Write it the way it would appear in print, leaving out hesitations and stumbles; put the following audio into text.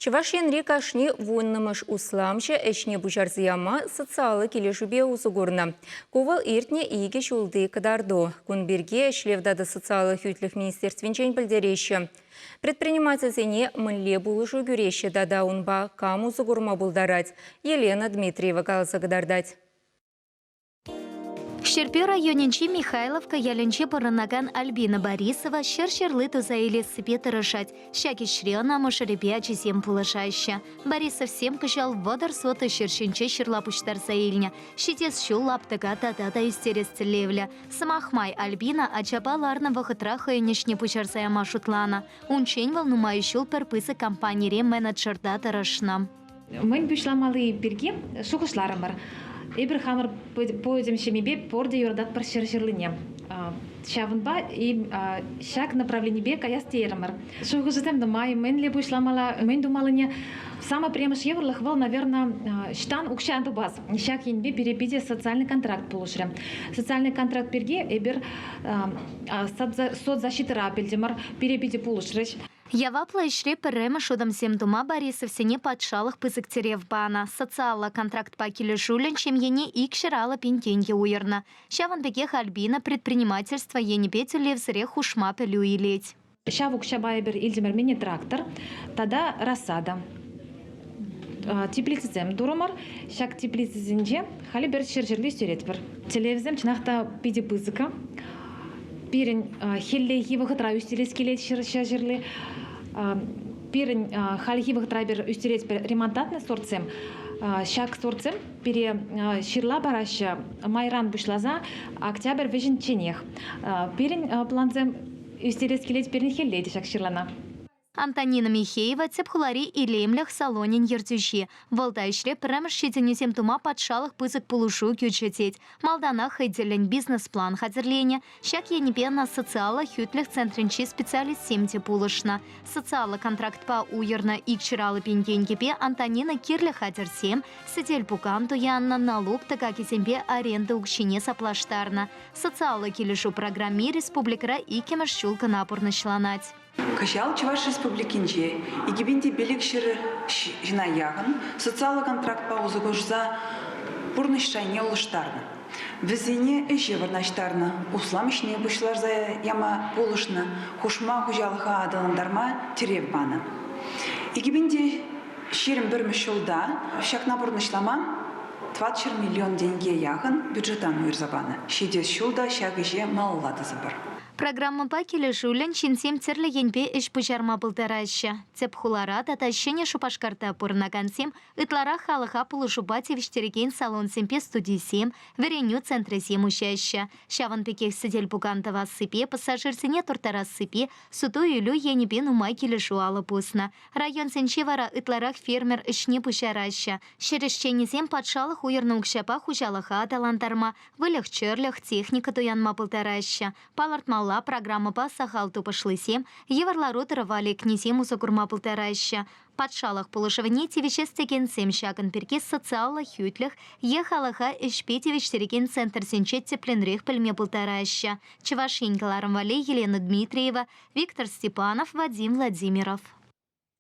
Чӑваш Енри кашни вуннӑмӗш усламҫӑ ӗҫне пуҫарса яма социаллӑ килӗшӳпе усӑ курнӑ. Ку вӑл иртнӗ икӗ ҫулти кӑтарту. Кун пирки Ӗҫлев тата социаллӑ хӳтлӗх министерствинчен пӗлтереҫҫӗ. Предпринимательсене мӗнле пулӑшу кӳреҫҫӗ тата унпа кам усӑ курма пултарать, Елена Дмитриева каласа кӑтартать. Ҫӗрпӳ районӗнчи Михайловка ялӗнче пурӑнакан Альбина Борисова ҫӗр ҫырли туса илессипе тӑрӑшать. Ҫак ӗҫре ӑна мӑшӑрӗпе ачисем пулӑшаҫҫӗ. Борисовсем кӑҫал 30 сотӑ ҫӗр ҫинче ҫырла пуҫтарса илнӗ. Ҫитес ҫул лаптӑка тата та ӳстерес тӗллевлӗ. Сӑмах май, Альбина ачапа ларнӑ вӑхӑтра хӑйӗн ӗҫне пуҫарса яма шутланӑ. Унччен вӑл нумай ҫул пӗр пысӑк компанире менеджерта тӑрӑшнӑ. Мӗн пуҫламалли пирки шухӑшларӑмӑр. Эпир хамӑр поэтсем ҫемйипе пурте юрататпӑр ҫӗр ҫырлине. Ҫавӑнпа ҫак направленипе каяс терӗмӗр. Шухӑшӗсем нумай, мӗнле пуҫламалла, мӗн тумаллине. Самый пӗрремӗш йывӑрлӑх вӑл, наверное, ӑҫтан укҫа тупас. Ҫак енпе пире питӗ социальный контракт пулӑшрӗ. Социальный контракт пирки эпир соцзащитӑра пӗлтӗмӗр, пире питӗ пулӑшрӗҫ. Яваплӑ ӗҫре пӗрремӗш утӑмсем тума Борисовсене патшалӑх пысӑк тӗрев панӑ. Социаллӑ контрактпа килӗшӳллӗн ҫемьене 250 пин тенкӗ уйӑрнӑ. Ҫавӑн пекех Альбина предпринимательство енӗпе тӳлевсӗрех хушма пӗлӳ илет. Ҫав укҫапа эпир илтӗмӗр мини-трактор тата рассада. Теплицӑсем турӑмӑр. Ҫак теплицӑсенче халӗ пӗр ҫӗр ҫырли ӳстеретпӗр. Тӗллевсем чӑнах та питӗ пысӑка. Пирӗн хӗллехи вӑхӑтра ӳстерес килет ҫӗр ҫырли. Пирӗн хальхи вӑхӑтра эпир ӳстеретпӗр ремонтантный сортсем. Ҫак сортсем пире ҫырла параҫҫӗ майран пуҫласа октябрь вӗҫӗнчченех. Пирӗн плансем ӳстерес килет пирӗн хӗлле те ҫак ҫырлана. Антонина Михеева тӗп хулари илемлӗх салонӗн ертӳҫи. Вӑл та ӗҫре пӗрремӗш ҫитӗнӳсем тума патшалӑх пысӑк пулӑшу кӳчӗ тет. Малтанах хӑй тӗллӗн бизнес-план хатӗрленӗ. Ҫак енӗпе ӑна социаллӑ хӳтлӗх центрӗнчи специалистсем те пулӑшнӑ. Социаллӑ контрактпа уйӑрнӑ 250 пин тенкӗпе Антонина кирлӗ хатӗрсем, сӗтел-пукан туяннӑ, налук тӑкакӗсемпе аренда укҫине саплаштарнӑ. Социаллӑ килӗшӳ программи республикӑра иккӗмӗш ҫул кӑна пурнӑҫланать. Кӑҫал Чӑваш Республикинче 2500 ҫынна яхӑн социаллӑ контрактпа усӑ курса пурнӑҫ шайне улӑштарнӑ. Вӗсене ӗҫе вырнаҫтарнӑ, услам ӗҫне пуҫласа яма пулӑшнӑ, хушма хуҫалӑха аталантарма тӗрев панӑ. 2021 ҫулта ҫакна пурнӑҫлама 400 миллион тенке яхӑн бюджетран уйӑрса панӑ. Ҫитес ҫул та ҫак ӗҫе малалла тӑсӑпӑр. Программӑпа килӗшӳллӗн ҫынсем тӗрлӗ енпе ӗҫ пуҫарма пултараҫҫӗ. Тӗп хулара тата Ҫӗнӗ Шупашкарта пурӑнакансем ытларах халӑха пулӑшупа тивӗҫтерекен салонсемпе студисем, вӗренӳ центрӗсем уҫаҫҫӗ. Ҫавӑн пекех сӗтел-пукан тӑвассипе, пассажирсене турттарассипе, суту-илӳ енӗпе нумай килӗшӳ алӑ пуснӑ. Районсенче вара ытларах фермер ӗҫне пуҫараҫҫӗ. Ҫӗр ӗҫченӗсем патшалӑх уйӑрнӑ укҫапа хуҫалӑха аталантарма, выльӑх-чӗрлӗх, техника туянма пултараҫҫӗ. Палӑртмалла, программӑпа сахал тупӑшлисем, йывӑр лару-тӑрӑва лекнисем усӑ курма пултараҫҫӗ. Патшалӑх пулӑшӑвне тивӗҫес текенсем ҫакӑн пирки социаллӑ хӳтлӗх е халӑха ӗҫпе тивӗҫтерекен центрсенче тӗплӗнрех пӗлме пултараҫҫӗ. Чӑваш Ен кӑларӑм валли Елена Дмитриева, Виктор Степанов, Вадим Владимиров.